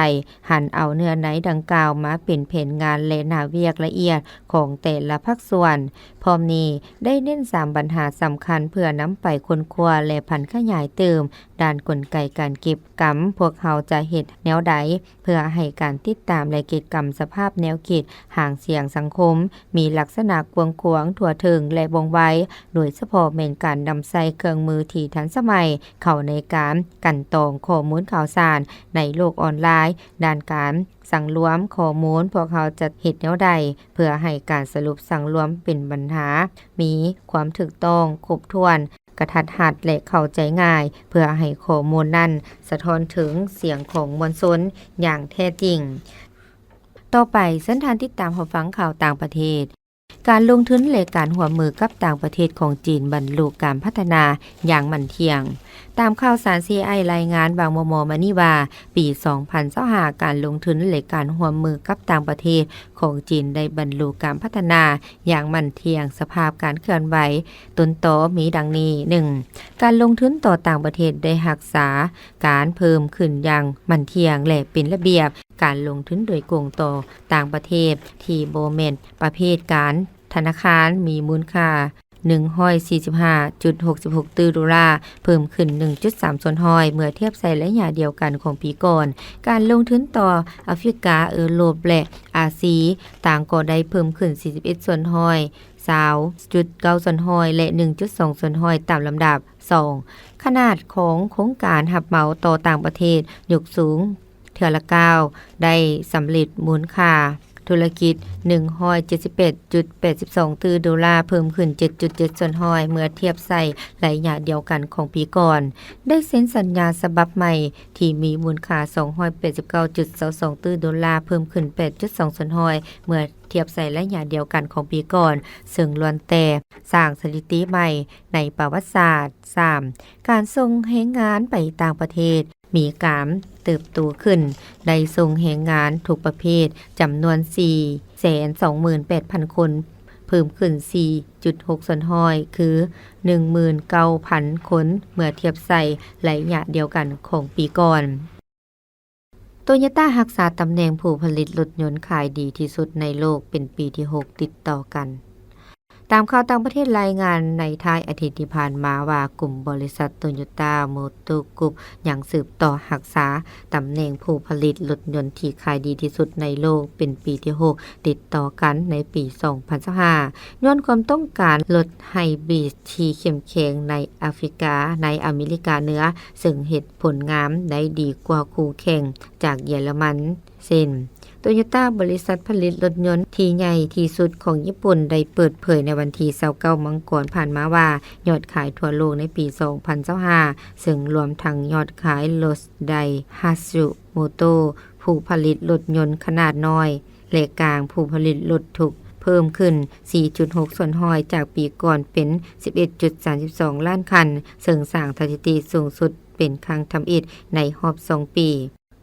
ຫັນເອົາເນື້ອໃນດັ່ງກ່າວມາເປັນແຜນງານ ແລະ ໜ້າວຽກລະອຽດຂອງແຕ່ລະພາກສ່ວນ. ພ້ອມນີ້, ໄດ້ເນັ້ນສາມບັນຫາສຳຄັນເພື່ອນຳໄປຄົ້ນຄວ້າ ແລະ ຜັນຂະຫຍາຍຕື່ມ. ດ້ານກົນໄກການເກັບກຳ, ພວກເຮົາຈະເຮັດແນວໃດເພື່ອໃຫ້ການຕິດຕາມ ແລະ ເກັບກຳສະພາບແນວຄິດຫາງສຽງສັງຄົມ ມີລັກສະນະກວ້າງຂວາງ, ທົ່ວເຖິງ ແລະ ວ່ອງໄວ, ໂດຍສະເພາະແມ່ນການນຳໃຊ້ເຄື່ອງມືທີ່ທັນສະໄໝເຂົ້າໃນການກັ່ນຕອງຂໍ້ມູນຂ່າວສານໃນໂລກອອນລາຍ. ດ້ານການສັງລວມຂໍ້ມູນ, ພວກເຮົາຈະເຮັດແນວໃດເພື່ອໃຫ້ການສະຫຼຸບສັງລວມເປັນບັນຫາ ມີຄວາມຖືກຕ້ອງ, ຄົບຖ້ວນ, ກະທັດຮັດ ແລະ ເຂົ້າໃຈງ່າຍ, ເພື່ອໃຫ້ຂໍ້ມູນນັ້ນສະທ້ອນເຖິງສຽງຂອງມວນຊົນຢ່າງແທ້ຈິງ. ຕໍ່ໄປ, ເຊີນທ່ານຕິດຕາມຮັບຟັງຂ່າວຕ່າງປະເທດ. ການລົງທຶນ ແລະ ການຮ່ວມມືກັບຕ່າງປະເທດຂອງຈີນບັນລຸການພັດທະນາຢ່າງໝັ້ນທ່ຽງ. ຕາມຂ່າວສານ ຊີໄອ ລາຍງານຫວ່າງມໍ່ໆມານີ້ວ່າ, ປີສອງພັນຊາວຫ້າ ການລົງທຶນ ແລະ ການຮ່ວມມືກັບຕ່າງປະເທດຂອງຈີນໄດ້ບັນລຸການພັດທະນາຢ່າງໝັ້ນທ່ຽງ. ສະພາບການເຄື່ອນໄຫວຕົ້ນຕໍມີດັ່ງນີ້: ໜຶ່ງ, ການລົງທຶນຕໍ່ຕ່າງປະເທດໄດ້ຮັກສາການເພີ່ມຂຶ້ນຢ່າງໝັ້ນທ່ຽງ ແລະ ເປັນລະບຽບ. ການລົງທຶນໂດຍກົງຕໍ່ຕ່າງປະເທດທີ່ບໍ່ແມ່ນປະເພດການທະນາຄານ ມີມູນຄ່າ ໜຶ່ງຮ້ອຍສີ່ສິບຫ້າຈຸດຫົກສິບຫົກຕື້ໂດລາ, ເພີ່ມຂຶ້ນໜຶ່ງຈຸດສາມສ່ວນຮ້ອຍ ເມື່ອທຽບໃສ່ໄລຍະດຽວກັນຂອງປີກ່ອນ. ການລົງທຶນຕໍ່ອາຟຣິກາ, ເອີຣົບ ແລະ ອາຊີ ຕ່າງກໍໄດ້ເພີ່ມຂຶ້ນສີ່ສິບເອັດສ່ວນຮ້ອຍ, ຊາວຈຸດເກົ້າສ່ວນຮ້ອຍ ແລະ ໜຶ່ງຈຸດສອງສ່ວນຮ້ອຍຕາມລຳດັບ. ສອງ, ຂະໜາດຂອງໂຄງການຮັບເໝົາຕໍ່ຕ່າງປະເທດຍົກສູງ ເທື່ອລະກ້າວ ໄດ້ສຳເລັດມູນຄ່າທຸລະກິດ ໜຶ່ງຮ້ອຍເຈັດສິບແປດຈຸດແປດສິບສອງຕື້ໂດລາ, ເພີ່ມຂຶ້ນເຈັດຈຸດເຈັດສ່ວນຮ້ອຍ ເມື່ອທຽບໃສ່ໄລຍະດຽວກັນຂອງປີກ່ອນ. ໄດ້ເຊັນສັນຍາສະບັບໃໝ່ທີ່ມີມູນຄ່າສອງຮ້ອຍແປດສິບເກົ້າຈຸດຊາວສອງຕື້ໂດລາ, ເພີ່ມຂຶ້ນແປດຈຸດສອງສ່ວນຮ້ອຍ ເມື່ອທຽບໃສ່ໄລຍະດຽວກັນຂອງປີກ່ອນ, ເຊິ່ງລ້ວນແຕ່ສ້າງສະຖິຕິໃໝ່ໃນປະຫວັດສາດ. ສາມ, ການສົ່ງແຮງງານໄປຕ່າງປະເທດ ມີການເຕີບໂຕຂຶ້ນ, ໄດ້ສົ່ງແຮງງານທຸກປະເພດຈຳນວນສີ່ແສນສອງໝື່ນແປດພັນຄົນ, ເພີ່ມຂຶ້ນສີ່ຈຸດຫົກສ່ວນຮ້ອຍ ຄື ໜຶ່ງໝື່ນເກົ້າພັນຄົນ ເມື່ອທຽບໃສ່ໄລຍະດຽວກັນຂອງປີກ່ອນ. ໂຕໂຍຕ້າຮັກສາຕຳແໜ່ງຜູ້ຜະລິດລົດຍົນຂາຍດີທີ່ສຸດໃນໂລກເປັນປີທີຫົກຕິດຕໍ່ກັນ. ຕາມຂ່າວຕ່າງປະເທດລາຍງານໃນທ້າຍອາທິດທີ່ຜ່ານມາວ່າ ກຸ່ມບໍລິສັດໂຕໂຍຕ້າໂມເຕີກຣຸບຍັງສືບຕໍ່ຮັກສາຕຳແໜ່ງຜູ້ຜະລິດລົດຍົນທີ່ຂາຍດີທີ່ສຸດໃນໂລກເປັນປີທີຫົກຕິດຕໍ່ກັນໃນປີສອງພັນຊາວຫ້າ ຍ້ອນຄວາມຕ້ອງການລົດໄຮບຣິດທີ່ເຂັ້ມແຂງໃນອາຟຣິກາ, ໃນອາເມລິກາເໜືອ, ເຊິ່ງເຮັດຜົນງາມໄດ້ດີກວ່າຄູ່ແຂ່ງຈາກເຢຍລະມັນ ເຊັ່ນ ໂຕໂຍຕ້າ, ບໍລິສັດຜະລິດລົດຍົນທີ່ໃຫຍ່ທີ່ສຸດຂອງຍີ່ປຸ່ນ ໄດ້ເປີດເຜີຍໃນວັນທີຊາວເກົ້າມັງກອນຜ່ານມາວ່າ ຍອດຂາຍທົ່ວໂລກໃນປີສອງພັນຊາວຫ້າ ເຊິ່ງລວມທັງຍອດຂາຍລົດໄດຮາຊູໂມໂຕ ຜູ້ຜະລິດລົດຍົນຂະໜາດນ້ອຍ ແລະ ກາງ, ຜູ້ຜະລິດລົດທຸກເພີ່ມຂຶ້ນສີ່ຈຸດຫົກສ່ວນຮ້ອຍຈາກປີກ່ອນເປັນສິບເອັດຈຸດສາມສິບສອງລ້ານຄັນ ເຊິ່ງສ້າງສະຖິຕິສູງສຸດເປັນຄັ້ງທຳອິດໃນຮອບສອງປີ.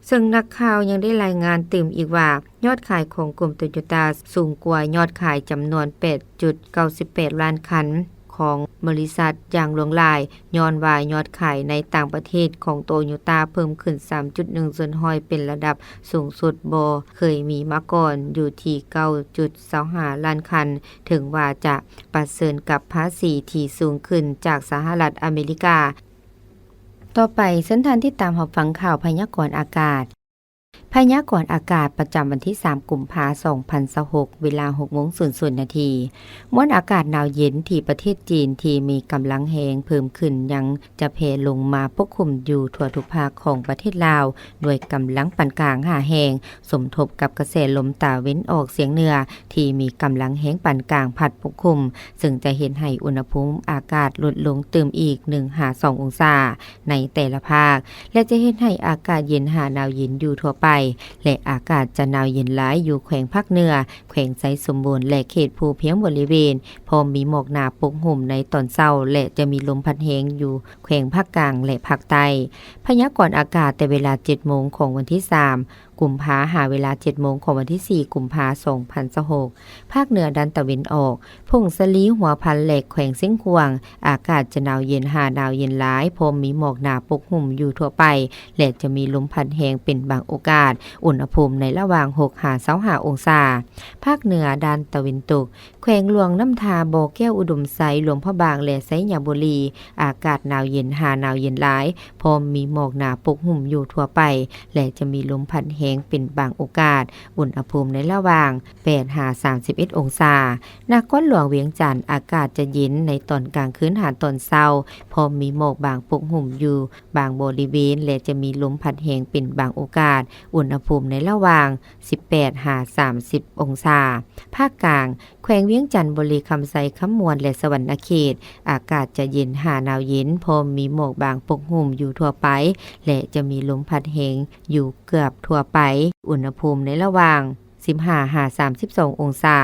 ເຊິ່ງນັກຂ່າວຍັງໄດ້ລາຍງານຕື່ມອີກວ່າ ຍອດຂາຍຂອງກຸ່ມໂຕໂຍຕ້າສູງກວ່າຍອດຂາຍຈຳນວນແປດຈຸດເກົ້າສິບແປດລ້ານຄັນຂອງບໍລິສັດຢ່າງຫຼວງຫຼາຍ, ຍ້ອນວ່າຍອດຂາຍໃນຕ່າງປະເທດຂອງໂຕໂຍຕ້າເພີ່ມຂຶ້ນສາມຈຸດໜຶ່ງສ່ວນຮ້ອຍ ເປັນລະດັບສູງສຸດບໍ່ເຄີຍມີມາກ່ອນ ຢູ່ທີ່ເກົ້າຈຸດຊາວຫ້າລ້ານຄັນ, ເຖິງວ່າຈະປະເຊີນກັບພາສີທີ່ສູງຂຶ້ນຈາກສະຫະລັດອາເມລິກາ. ຕໍ່ໄປ, ເຊີນທ່ານຕິດຕາມຮັບຟັງຂ່າວພະຍາກອນອາກາດ. ພະຍາກອນອາກາດປະຈຳວັນທີສາມ ກຸມພາ ສອງພັນຊາວຫົກ ເວລາຫົກໂມງສູນນາທີ. ມວນອາກາດໜາວເຢັນທີ່ປະເທດຈີນທີ່ມີກຳລັງແຮງເພີ່ມຂຶ້ນ ຍັງຈະແຜ່ລົງມາປົກຄຸມຢູ່ທົ່ວທຸກພາກຂອງປະເທດລາວ ດ້ວຍກຳລັງປານກາງຫາແຮງ, ສົມທົບກັບກະແສລົມຕາເວັນອອກສຽງເໜືອທີ່ມີກຳລັງແຮງປານກາງພັດປົກຄຸມ, ເຊິ່ງຈະເຮັດໃຫ້ອຸນຫະພູມອາກາດຫຼຸດລົງຕື່ມອີກໜຶ່ງຫາສອງອົງສາໃນແຕ່ລະພາກ ແລະ ຈະເຮັດໃຫ້ອາກາດເຢັນຫາໜາວເຢັນຢູ່ທົ່ວໄປ ແລະ ອາກາດຈະໜາວເຢັນຫຼາຍຢູ່ແຂວງພາກເໜືອ, ແຂວງໄຊສົມບູນ ແລະ ເຂດພູພຽງບໍລິເວນ, ພ້ອມມີໝອກໜາປົກຫຸ້ມໃນຕອນເຊົ້າ ແລະ ຈະມີລົມພັດແຮງຢູ່ແຂວງພາກກາງ ແລະ ພາກໃຕ້. ພະຍາກອນອາກາດແຕ່ເວລາເຈັດໂມງຂອງວັນທີສາມ ກຸມພາ ຫາເວລາເຈັດໂມງຂອງວັນທີສີ່ ກຸມພາ ສອງພັນຊາວຫົກ. ພາກເໜືອດ້ານຕາເວັນອອກ, ຜົ້ງສາລີ, ຫົວພັນ ແລະ ແຂວງຊຽງຂວາງ, ອາກາດຈະໜາວເຢັນຫາໜາວເຢັນຫຼາຍ, ພ້ອມມີໝອກໜາປົກຫຸ້ມຢູ່ທົ່ວໄປ ແລະ ຈະມີລົມພັດແຮງເປັນບາງໂອກາດ, ອຸນຫະພູມໃນລະຫວ່າງຫົກຫາຊາວຫ້າອົງສາ. ພາກເໜືອດ້ານຕາເວັນຕົກ, ແຂວງຫຼວງນ້ຳທາ, ບໍ່ແກ້ວ, ອຸດົມໄຊ, ຫຼວງພະບາງ ແລະ ໄຊຍະບູລີ, ອາກາດໜາວເຢັນຫາໜາວເຢັນຫຼາຍ, ພ້ອມມີໝອກໜາປົກຫຸ້ມຢູ່ທົ່ວໄປ ແລະ ຈະມີລົມພັດແຮງເປັນບາງໂອກາດ, ອຸນຫະພູມໃນລະຫວ່າງແປດຫາສາມສິບເອັດອົງສາ. ນະຄອນຫຼວງວຽງຈັນ, ອາກາດຈະເຢັນໃນຕອນກາງຄືນຫາຕອນເຊົ້າ, ພ້ອມມີໝອກບາງປົກຫຸ້ມຢູ່ບາງບໍລິເວນ ແລະ ຈະມີລົມພັດແຮງເປັນບາງໂອກາດ, ອຸນຫະພູມໃນລະຫວ່າງສິບແປດຫາສາມສິບອົງສາ. ພາກກາງ, ແຂວງວຽງຈັນ, ບໍລິຄຳໄຊ, ຄຳມ່ວນ ແລະ ສະຫວັນນະເຂດ, ອາກາດຈະເຢັນຫາໜາວເຢັນ, ພ້ອມມີໝອກບາງປົກຫຸ້ມຢູ່ທົ່ວໄປ ແລະ ຈະມີລົມພັດແຮງຢູ່ເກືອບທົ່ວໄປ, ອຸນຫະພູມໃນລະຫວ່າງສິບຫ້າຫາສາມສິບສອງອົງສາ.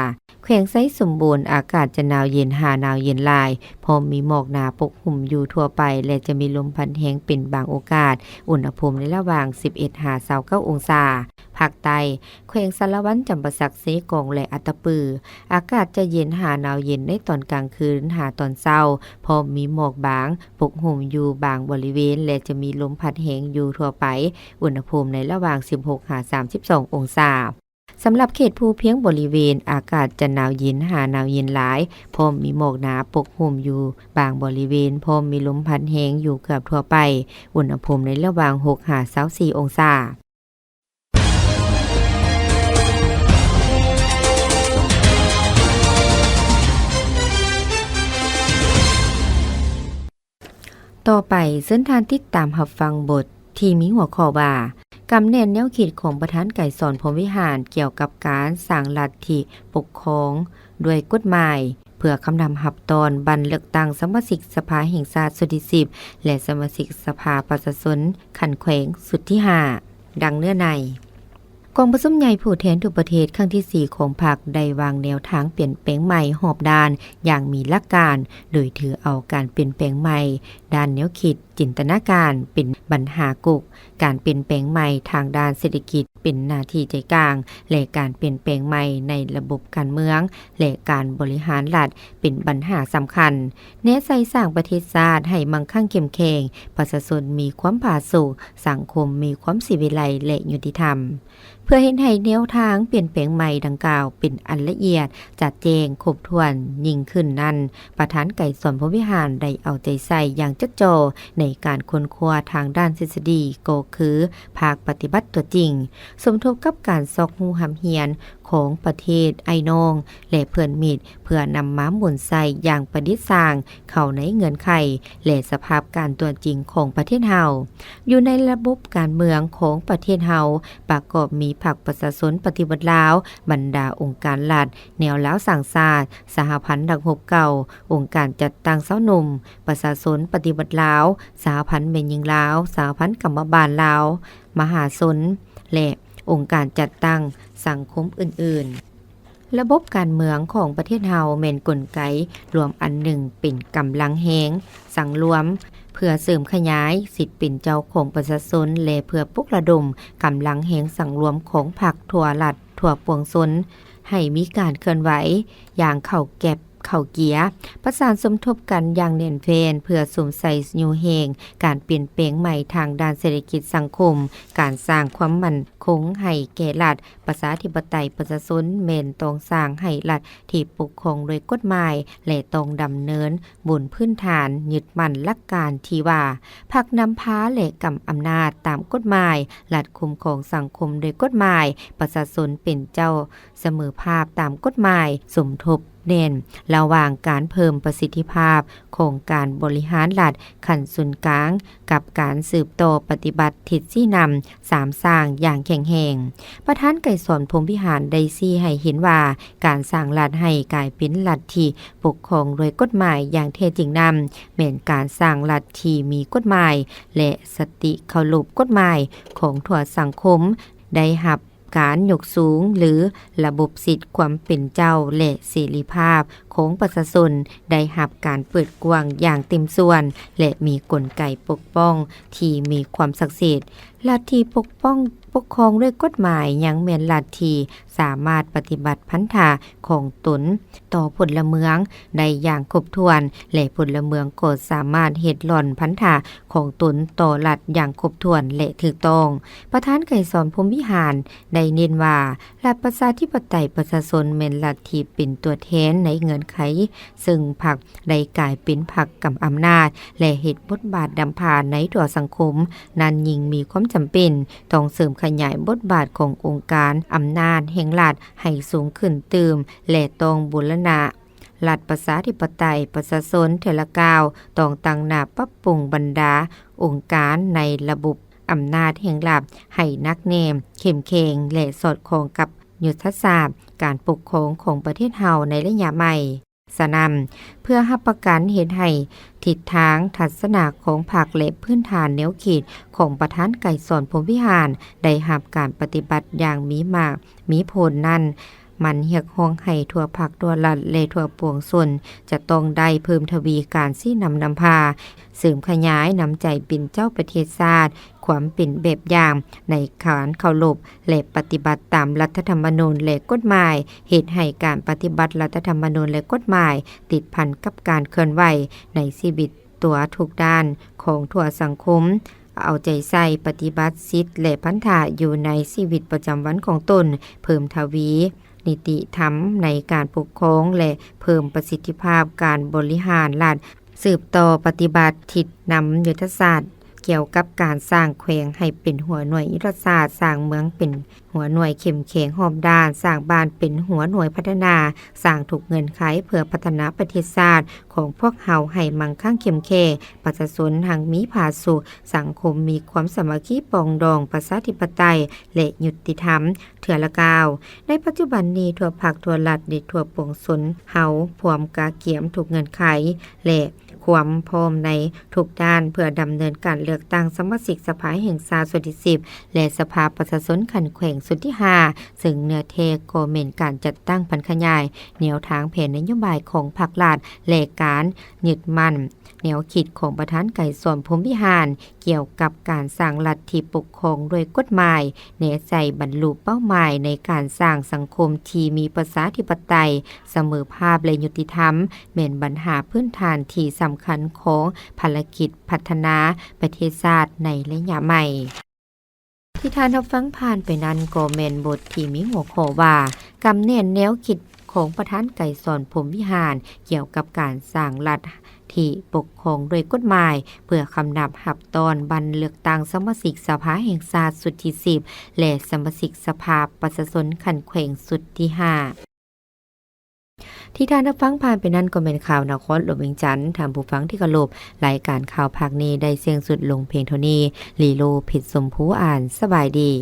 ແຂວງໄຊສົມບູນ, ອາກາດຈະໜາວເຢັນຫາໜາວເຢັນຫຼາຍ, ພ້ອມມີໝອກໜາປົກຫຸ້ມຢູ່ທົ່ວໄປ ແລະ ຈະມີລົມພັດແຮງເປັນບາງໂອກາດ, ອຸນຫະພູມໃນລະຫວ່າງສິບເອັດຫາຊາວເກົ້າອົງສາ. ພາກໃຕ້, ແຂວງສາລະວັນ, ຈຳປາສັກ, ເຊກອງ ແລະ ອັດຕະປື, ອາກາດຈະເຢັນຫາໜາວເຢັນໃນຕອນກາງຄືນຫາຕອນເຊົ້າ, ພ້ອມມີໝອກບາງປົກຫຸ້ມຢູ່ບາງບໍລິເວນ ແລະ ຈະມີລົມພັດແຮງຢູ່ທົ່ວໄປ, ອຸນຫະພູມໃນລະຫວ່າງສິບຫົກຫາສາມສິບສອງອົງສາ. ສຳລັບເຂດພູພຽງບໍລິເວນ, ອາກາດຈະໜາວເຢັນຫາໜາວເຢັນຫຼາຍ, ພ້ອມມີໝອກໜາປົກຫຸ້ມຢູ່ບາງບໍລິເວນ, ພ້ອມມີລົມພັດແຮງຢູ່ເກືອບທົ່ວໄປ, ອຸນຫະພູມໃນລະຫວ່າງຫົກຫາຊາວສີ່ອົງສາ. ຕໍ່ໄປ, ເຊີນທ່ານຕິດຕາມຮັບຟັງບົດທີ່ມີຫົວຂໍ້ວ່າ ກຳແໜ້ນແນວຄິດຂອງປະທານໄກສອນ ພົມວິຫານ ກ່ຽວກັບການສ້າງລັດທິປົກຄອງດ້ວຍກົດໝາຍ ເພື່ອກຳນຳຮັບຕ້ອນບັນເລືອກຕັ້ງສະມາຊິກສະພາແຫ່ງຊາດຊຸດທີສິບ ແລະ ສະມາຊິກສະພາປະຊາຊົນຂັ້ນແຂວງຊຸດທີຫ້າ ດັ່ງເນື້ອໃນ. ກອງປະຊຸມໃຫຍ່ຜູ້ແທນທົ່ວປະເທດຄັ້ງທີສີ່ຂອງພັກ ໄດ້ວາງແນວທາງປ່ຽນແປງໃໝ່ຮອບດ້ານຢ່າງມີຫຼັກການ, ໂດຍຖືເອົາການປ່ຽນແປງໃໝ່ດ້ານແນວຄິດ, ຈິນຕະນາການເປັນບັນຫາກົກ, ການປ່ຽນແປງໃໝ່ທາງດ້ານເສດຖະກິດ ເປັນໜ້າທີ່ໃຈກາງ ແລະ ການປ່ຽນແປງໃໝ່ໃນລະບົບການເມືອງ ແລະ ການບໍລິຫານລັດ ເປັນບັນຫາສຳຄັນ ແນໃສ່ສ້າງປະເທດຊາດໃຫ້ມັ່ງຄັ່ງເຂັ້ມແຂງ, ປະຊາຊົນມີຄວາມຜາສຸກ, ສັງຄົມມີຄວາມສີວິໄລ ແລະ ຍຸຕິທຳ. ເພື່ອເຮັດໃຫ້ແນວທາງປ່ຽນແປງໃໝ່ດັ່ງກ່າວເປັນອັນລະອຽດ, ຈະແຈ້ງ, ຄົບຖ້ວນຍິ່ງຂຶ້ນນັ້ນ, ປະທານໄກສອນ ພົມວິຫານ ໄດ້ເອົາໃຈໃສ່ຢ່າງຈົດຈໍ່ໃນການຄົ້ນຄວ້າທາງດ້ານທິດສະດີ, ກໍຄືພາກປະຕິບັດຕົວຈິງ, ສົມທົບກັບການຊອກຮູ້ຮ່ຳຮຽນຂອງປະເທດອ້າຍນ້ອງ ແລະ ເພື່ອນມິດ ເພື່ອນຳມາໝູນໃຊ້ຢ່າງປະດິດສ້າງເຂົ້າໃນເງື່ອນໄຂ ແລະ ສະພາບການຕົວຈິງຂອງປະເທດເຮົາ. ຢູ່ໃນລະບົບການເມືອງຂອງປະເທດເຮົາ ປະກອບມີພັກປະຊາຊົນປະຕິວັດລາວ, ບັນດາອົງການລັດ, ແນວລາວສ້າງຊາດ, ສະຫະພັນນັກຮົບເກົ່າ, ອົງການຈັດຕັ້ງຊາວໜຸ່ມ, ປະຊາຊົນປະຕິວັດລາວ, ສະຫະພັນແມ່ຍິງລາວ, ສະຫະພັນກຳມະບານລາວ, ມະຫາຊົນ ແລະ ອົງການຈັດຕັ້ງສັງຄົມອື່ນໆ. ລະບົບການເມືອງຂອງປະເທດເຮົາແມ່ນກົນໄກລວມອັນໜຶ່ງເປັນກຳລັງແຮງສັງລວມ ເພື່ອເສີມຂະຫຍາຍສິດເປັນເຈົ້າຂອງປະຊາຊົນ ແລະ ເພື່ອປຸກລະດົມກຳລັງແຮງສັງລວມຂອງພັກທົ່ວລັດທົ່ວປວງຊົນ ໃຫ້ມີການເຄື່ອນໄຫວຢ່າງເຂົ້າແກັບເຂົ້າເກຍ ປະສານສົມທົບກັນຢ່າງແໜ້ນແຟ້ນ ເພື່ອສຸມໃສ່ຍູ້ແຮງການປ່ຽນແປງໃໝ່ທາງດ້ານເສດຖະກິດສັງຄົມ, ການສ້າງຄວາມໝັ້ນຄົງໃຫ້ແກ່ລັດ ປະຊາທິປະໄຕປະຊາຊົນ ແມ່ນຕ້ອງສ້າງໃຫ້ລັດທີ່ປົກຄອງໂດຍກົດໝາຍ ແລະ ຕ້ອງດຳເນີນບົນພື້ນຖານຍຶດໝັ້ນຫຼັກການທີ່ວ່າ ພັກນຳພາ ແລະ ກຳອຳນາດຕາມກົດໝາຍ, ລັດຄຸ້ມຄອງສັງຄົມໂດຍກົດໝາຍ, ປະຊາຊົນເປັນເຈົ້າສະເໝີພາບຕາມກົດໝາຍ, ສົມທົບແໜ້ນລະຫວ່າງການເພີ່ມປະສິດທິພາບຂອງການບໍລິຫານລັດຂັ້ນສູນກາງ ກັບການສືບຕໍ່ປະຕິບັດທິດຊີ້ນຳສາມສ້າງຢ່າງແຂງແຮງ. ປະທານໄກສອນ ພົມວິຫານ ໄດ້ຊີ້ໃຫ້ເຫັນວ່າ ການສ້າງລັດໃຫ້ກາຍເປັນລັດທີ່ປົກຄອງໂດຍກົດໝາຍຢ່າງແທ້ຈິງນັ້ນ ແມ່ນການສ້າງລັດທີ່ມີກົດໝາຍ ແລະ ສະຕິເຄົາລົບກົດໝາຍຂອງທົ່ວສັງຄົມ ໄດ້ຮັບການຍົກສູງ ຫຼື ລະບົບສິດຄວາມເປັນເຈົ້າ ແລະ ເສລີພາບຂອງປະຊາຊົນ ໄດ້ຮັບການເປີດກວ້າງຢ່າງເຕັມສ່ວນ ແລະ ມີກົນໄກປົກປ້ອງທີ່ມີຄວາມສັກສິດ. ລັດທີ່ປົກປ້ອງ ປົກຄອງດ້ວຍກົດໝາຍ ຍັງແມ່ນລັດທີ່ສາມາດປະຕິບັດພັນທະຂອງຕົນຕໍ່ພົນລະເມືອງໄດ້ຢ່າງຄົບຖ້ວນ ແລະ ພົນລະເມືອງກໍສາມາດເຮັດຫຼ້ອນພັນທະຂອງຕົນຕໍ່ລັດຢ່າງຄົບຖ້ວນ ແລະ ຖືກຕ້ອງ. ປະທານໄກສອນ ພົມວິຫານ ໄດ້ເນັ້ນວ່າ ລັດປະຊາທິປະໄຕປະຊາຊົນແມ່ນລັດທີ່ເປັນຕົວແທນໃນເງື່ອນໄຂ ເຊິ່ງພັກໄດ້ກາຍເປັນພັກກຳອຳນາດ ແລະ ເຮັດບົດບາດນຳພາໃນທົ່ວສັງຄົມ ນັ້ນຍິ່ງມີຄວາມຈຳເປັນຕ້ອງເສີມຂະຫຍາຍບົດບາດຂອງອົງການອຳນາດແຫ່ງລັດໃຫ້ສູງຂຶ້ນຕື່ມ ແລະ ຕ້ອງບູລະນະລັດປະຊາທິປະໄຕປະຊາຊົນເທື່ອລະກ້າວ, ຕ້ອງຕັ້ງໜ້າປັບປຸງບັນດາອົງການໃນລະບົບອຳນາດແຫ່ງລັດໃຫ້ໜັກແໜ້ນ, ເຂັ້ມແຂງ ແລະ ສອດຄ່ອງກັບຍຸດທະສາດການປົກຄອງຂອງປະເທດເຮົາໃນໄລຍະໃໝ່. ສະນັ້ນ, ເພື່ອຮັບປະກັນເຮັດໃຫ້ທິດທາງທັດສະນະຂອງພັກ ແລະ ພື້ນຖານແນວຄິດຂອງປະທານໄກສອນ ພົມວິຫານ ໄດ້ຮັບການປະຕິບັດຢ່າງມີໝາກມີຜົນນັ້ນ, ມັນຮຽກຮ້ອງໃຫ້ທົ່ວພັກ, ທົ່ວລັດ ແລະ ທົ່ວປວງຊົນ ຈະຕ້ອງໄດ້ເພີ່ມທະວີການຊີ້ນຳນຳພາ, ເສີມຂະຫຍາຍນ້ຳໃຈເປັນເຈົ້າປະເທດຊາດ, ຄວາມເປັນແບບຢ່າງໃນການເຄົາລົບ ແລະ ປະຕິບັດຕາມລັດຖະທຳມະນູນ ແລະ ກົດໝາຍ, ເຮັດໃຫ້ການປະຕິບັດລັດຖະທຳມະນູນ ແລະ ກົດໝາຍ ຕິດພັນກັບການເຄື່ອນໄຫວໃນຊີວິດຕົວທຸກດ້ານຂອງທົ່ວສັງຄົມ, ເອົາໃຈໃສ່ປະຕິບັດສິດ ແລະ ພັນທະຢູ່ໃນຊີວິດປະຈຳວັນຂອງຕົນ, ເພີ່ມທະວີນິຕິທຳໃນການປົກຄອງ ແລະ ເພີ່ມປະສິດທິພາບການບໍລິຫານລັດ, ສືບຕໍ່ປະຕິບັດທິດນຳຍຸດທະສາດ ກ່ຽວກັບການສ້າງແຂວງໃຫ້ເປັນຫົວໜ່ວຍຍຸດທະສາດ, ສ້າງເມືອງເປັນຫົວໜ່ວຍເຂັ້ມແຂງຮອບດ້ານ, ສ້າງບ້ານເປັນຫົວໜ່ວຍພັດທະນາ, ສ້າງທຸກເງື່ອນໄຂເພື່ອພັດທະນາປະເທດຊາດຂອງພວກເຮົາໃຫ້ມັ່ງຄັ່ງເຂັ້ມແຂງ, ປະຊາຊົນຮັ່ງມີຜາສຸກ, ສັງຄົມມີຄວາມສາມັກຄີປອງດອງ, ປະຊາທິປະໄຕ ແລະ ຍຸດຕິທຳເທື່ອລະກ້າວ. ໃນປັດຈຸບັນນີ້, ທົ່ວພັກ, ທົ່ວລັດ ແລະ ທົ່ວປວງຊົນເຮົາພ້ອມກະກຽມທຸກເງື່ອນໄຂ ແລະ ຄ ຄວາມພ້ອມໃນທຸກດ້ານເພື່ອດຳເນີນການເລືອກຕັ້ງສະມາຊິກສະພາແຫ່ງຊາດຊຸດທີສິບ ແລະ ສະພາປະຊາຊົນຂັ້ນແຂວງຊຸດທີຫ້າ ເຊິ່ງເນື້ອແທ້ກໍແມ່ນການຈັດຕັ້ງຜັນຂະຫຍາຍແນວທາງແຜນນະໂຍບາຍຂອງພັກລັດ ແລະ ການຍຶດໝັ້ນແນວຄິດຂອງປະທານໄກສອນ ພົມວິຫານ ກ່ຽວກັບການສ້າງລັດທີ່ປົກຄອງດ້ວຍກົດໝາຍ, ແນໃຈບັນລຸເປົ້າໝາຍໃນການສ້າງສັງຄົມທີ່ມີປະຊາທິປະໄຕ, ສະເໝີພາບ ແລະ ຍຸຕິທຳ ແມ່ນບັນຫາພື້ນຖານທີ່ສຳຄັນຂອງພາລະກິດພັດທະນາປະເທດຊາດໃນໄລຍະໃໝ່. ທີ່ທ່ານຮັບຟັງຜ່ານໄປນັ້ນກໍແມ່ນບົດທີ່ມີຫົວຂໍ້ວ່າ ກຳແໜ້ນແນວຄິດຂອງປະທານໄກສອນ ພົມວິຫານ ກ່ຽວກັບການສ້າງລັດທີ່ປົກຄອງດ້ວຍກົດໝາຍ ເພື່ອຄຳນັບຮັບຕ້ອນວັນເລືອກຕັ້ງສະມາຊິກສະພາແຫ່ງຊາດຊຸດທີສິບ ແລະ ສະມາຊິກສະພາປະຊາຊົນຂັ້ນແຂວງຊຸດທີຫ້າ. ທີ່ທ່ານຮັບຟັງຜ່ານໄປນັ້ນກໍແມ່ນຂ່າວນະຄອນຫຼວງວຽງຈັນ. ທ່ານຜູ້ຟັງທີ່ເຄົາລົບ, ລາຍການຂ່າວພາກນີ້ໄດ້ສິ້ນສຸດລົງພຽງເທົ່ານີ້. ລີໂລ ເພັດຊົມພູອ່ານ. ສະບາຍດີ.